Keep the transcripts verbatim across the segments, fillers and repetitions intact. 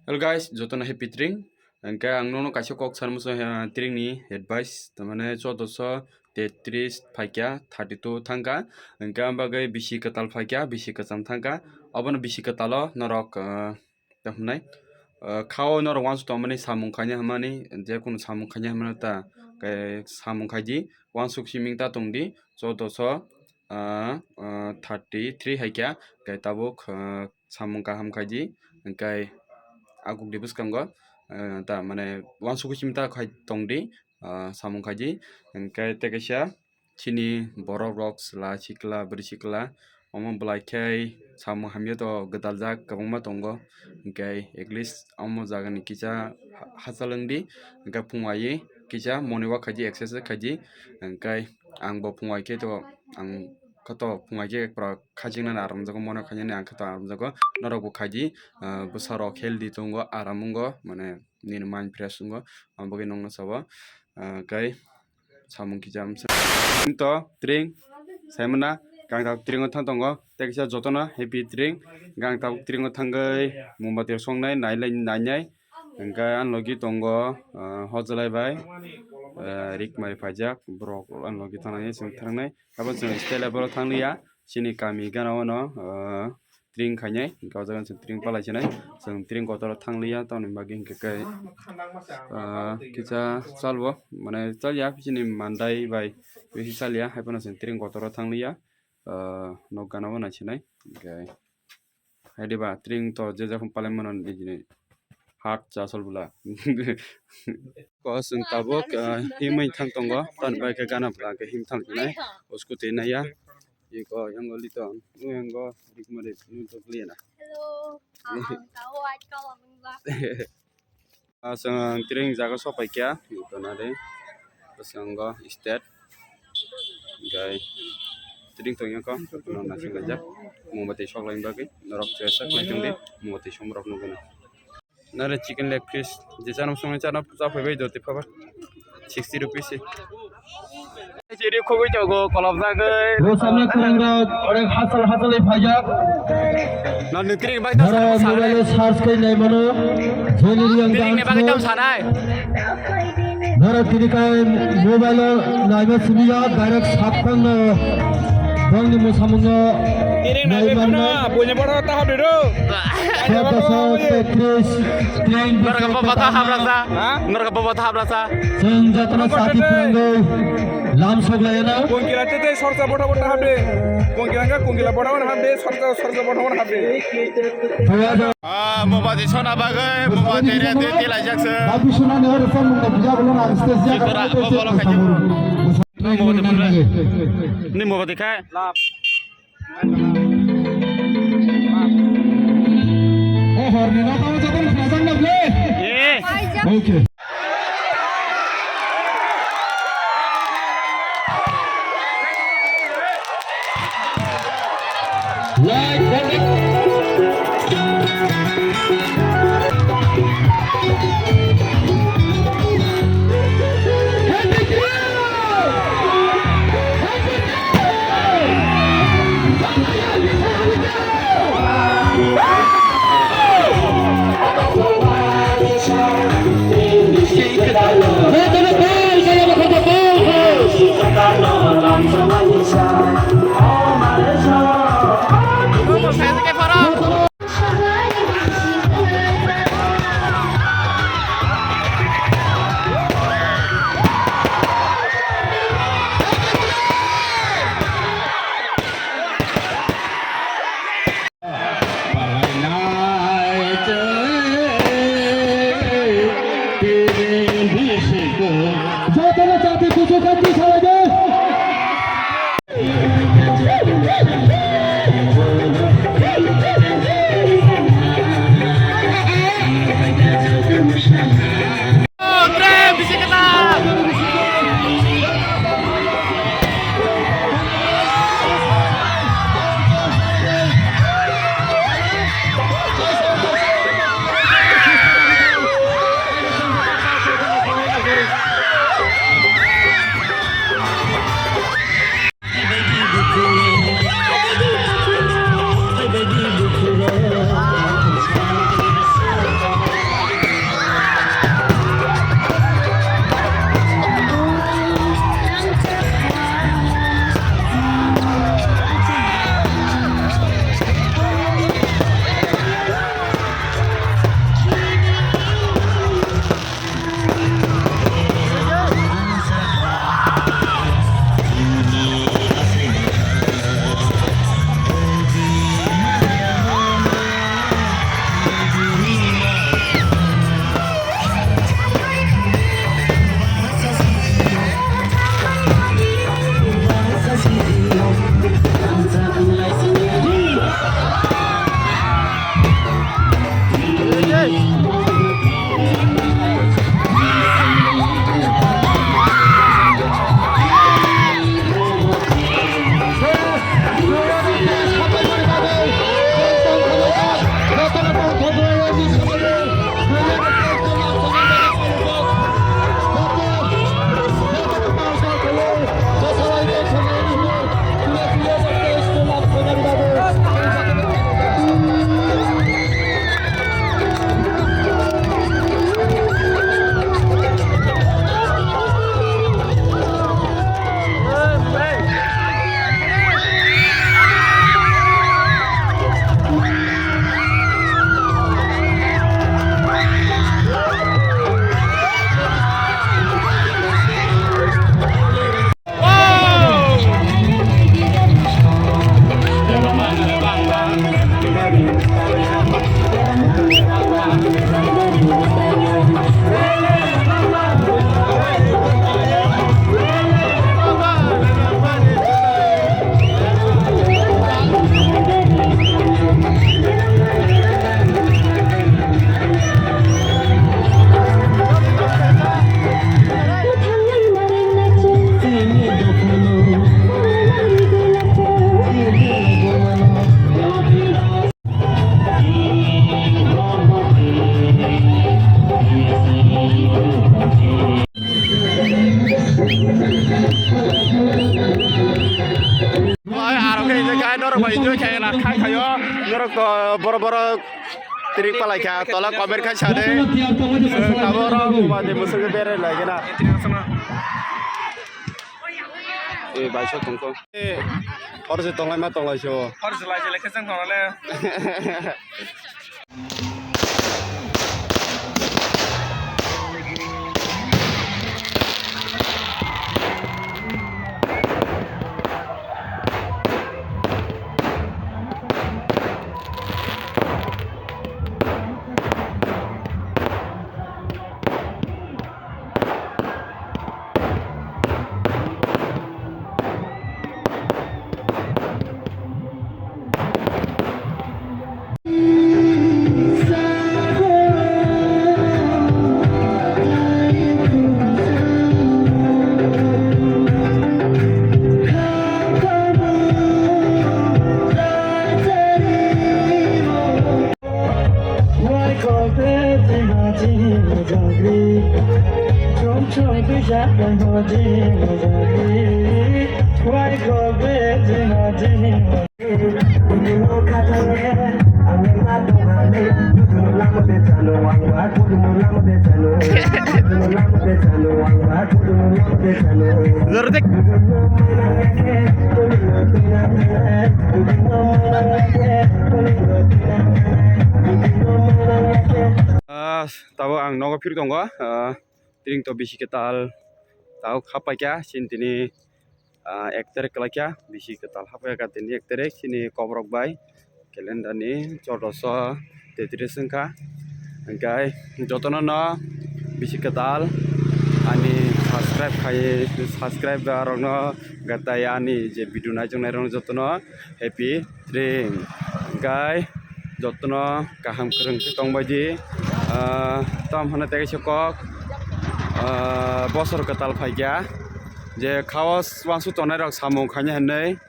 Hello guys, jotono happy Tring. Hwnkhe ang nono kaisa kok sanmano, ah, Tring ni advice, tamane choudoso tetris phaikya thirty two thangkha. Hwnkhe ang bagwi bisi kwtal phaikya, bisi kwcham thangkha. Obono bisi kwtalo norok, ah, tamo hwnai, ah, khao norok uansuk tongmani samung khaina hwnmani, je kunu samung khaina hwnmani ta, khe samung khaidi, uansuk siming ta tongdi, choudoso, ah, ah, thirty three haikya, khe tabuk, ah, samung kaham khaidi, hwnkhe akukdi bwskango, ah, ta mane uansuk siming ta khai tongdi, ah, samung khaidi, hwnkhe tei kaisa chini borok rok chwla sikla bwrwi sikla omo belai khe samung hamya to gwdaljak kwbangma tongo, hwnkhe at least omo jaga ni kisa ha-, hachal wngdi, hwnkhe phung ai kisa morning walk khaidi, exercise khaidi, hwnkhe ang bo phung ai khe to ang khe to phung ai khe pura khajiknani aram jago, morning khainani ang khe to aram jago, norok bo khaidi, ah, bwsa rok healthy tongo, aram wngo, mane nini mind fresh wngo, abo bagwi nokno sabo, ah, kai samung kisa to Tring saimana, gang tabuk Tring o thang tongo, tei kisa jotono happy Tring, gang tabuk Tring o thangwi mombati rok songnai, nailai nainai, hwnkhe ani logi tongo, ah, Hojlai bai, ah, Rikmari paijak, borok ani logi thangnai, chwng thangnai, abo chwng style abo thanglia, chini kami gana o no, ah, Tring khainai, hwnkhe o jaga chwng Tring palai sinai, chwng Tring kotor o thangliya, tamoni bagwi hwnkhe kai, ah, kisa chalbo, mane chalya, bini mandai bai bisi chalya, haiphano chwng Tring kotor o thangliya, ah, nok gana o naisinai, hwnkhe hai diba Tring to je jephang palai mano nini hat chasol bwla. Ko chwng tabuk, ah, himwi thang tongo, tamoni bagwi khe gana bwla hwnkhe him thang sinai, o scooty naiya. Iko yango Liton, yango Rikmari, nung to clear na. Hello. Ah, ang tao, ay, ikaw, ang ba? Ah, chwng Tring jaga sopai kya, ito na de. Bwskango state. Gai. Tring tong yako, no na sing jak. Mobati sok lain bagi, norok chesa khlai tong di, mobati som rok nuguna. Nare chicken leg piece, je chano songni chano cha phaibai do, tei phaba sixty rupees se. Chiri khogwi jago, kolop jagwi. Rosamni khulumrok onek hachal hachalwi phaijak. Nani Tring bai ta. Nara mobile o search khai nai mano. Jeni riyang Tring ni bagwi tam sanai. Nara tini kai mobile o naima simi ya, direct sapkang no. Bangni musamungno. Tring nai mano, bunya boro ta habri ro. Sat doso tetris, Tring. Norok baba ta habrasa. Ha? Norok baba ta habrasa. Chwng jotono sati phwrwngwi lam sok laiyano. Kongkila tete sorsa botha botha hamde. Kongkila kha kongkila botha botha hamde, sorsa sorsa botha botha hamde. Ah, mobati sona bagwi, mobati re de tilaijak se. Babu sona ne ore phone number buja bolo na stage ya. Jidura, abo bolo khaji. Ni mobati phone re. Ni mobati khai. Lap. O horni nokha o joto khnajakna ble. Eh. Okay. Like, Jotono chati kuchuk kati salai de. Bai enjoy khai la khai khayo. Norok to boro boro trik palai kha. Tola comment khai sade. Taboro mubadi musuk bere lagi na. Eh, bai sok tongko. Eh, hor se tonglai ma tonglai so. Hor se lai se lai khe chang tonglai le. Ah, tabuk ang nogo phir tongo, ah, tring to bisi kwtal, tabuk hapai kha, chini tini, ah, ek tarik kwlai kha, bisi kwtal hapai kha tini ek tarik, chini kokrok bai calendar ni chordoso tetris wngkha. Hingkai jotono no bisi kwtal ani subscribe khai, subscribe rokno gatai ani je video naijaknai rokno jotono happy tring. Hingkai jotono kaham kwrwng khe tongbai di. Ah, tam hwnwi tei kaisa kok, ah, bosor kwtal phaikha je khaos uansuk tongnai rok samung khainai hwnwi,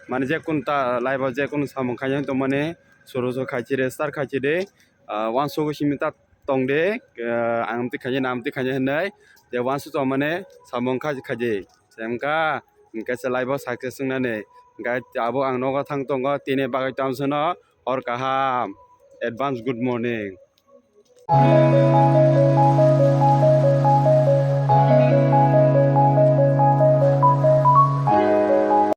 mane je kun ta live o je kun samung khainai tongmani suru suru khai chire star khai chide. Ah, uansuk simi ta tong de, ah, ang amtwi khainai na amtwi khainai hwnwi je uansuk tongmani samung khai khaidi. Semka hingke se live o success wngnani. Hingke abo ang nogo thang tongo tini bagwi tamsano hor kaham. Advance good morning.